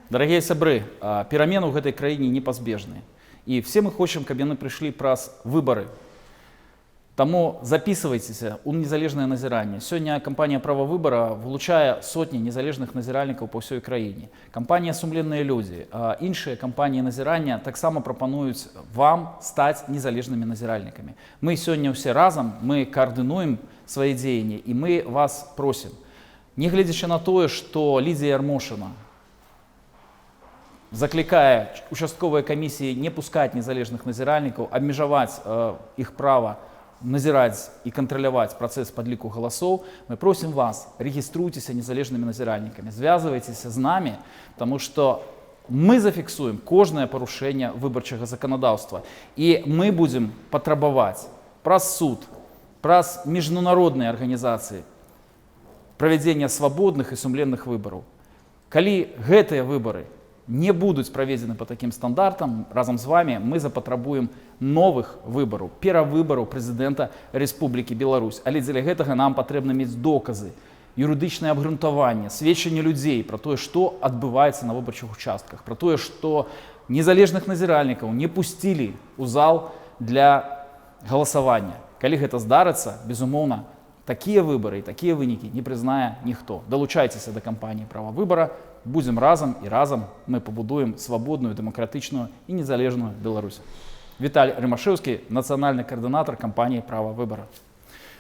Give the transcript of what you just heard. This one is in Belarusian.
Дарагія сябры, перамены ў гэтай краіне непазбежныя. І все мы хочам, каб яны прыйшлі праз выбары. Таму записывайтеся ў незалежнае назіранне. Сёння кампанія «Права выбара» вылучае сотні незалежных назіральнікаў па ўсёй краіне. Кампанія «Сумленныя людзі», іншыя кампаніі назірання таксама прапануюць вам стаць незалежнымі назіральнікамі. Мы сёння ўсе разам, мы каардынуем свае дзеянні, і мы вас просім. Нягледзячы на тое, што Лідзія Ярмошына заклікае участковыя камісіі не пускаць незалежных назіральнікаў, абмежаваць іх права назіраць і кантраляваць працэс падліку галасоў, мы просім вас, рэгіструйцеся незалежнымі назіральнікамі, звязвайцеся з намі, таму што мы зафіксуем кожнае парушэнне выбарчага заканадаўства. І мы будзем патрабаваць праз суд, праз міжнародныя арганізацыі правядзення свабодных і сумленных выбараў. Калі гэтыя выбары не будуць праведзены по такім стандартам, разам з вами мы запатрабуем новых выбараў, перавыбараў прэзідэнта Рэспублікі Беларусь. Але дзеля гэтага нам патрэбна мець доказы, юрыдычнае абгрунтаванне, сведчанне людзей пра тое, што адбываецца на выбарчых участках, пра тое, што незалежных назіральнікаў не пусцілі ў зал для галасавання. Калі гэта здарыцца, безумоўна, такія выбары і такія вынікі не прызнае ніхто. Далучайцеся да кампаніі «Права выбара», будзем разам, і разам мы пабудуем свабодную, дэмакратычную і незалежную Беларусь. Віталь Рымашэўскі, нацыянальны каардынатар кампаніі «Права выбара».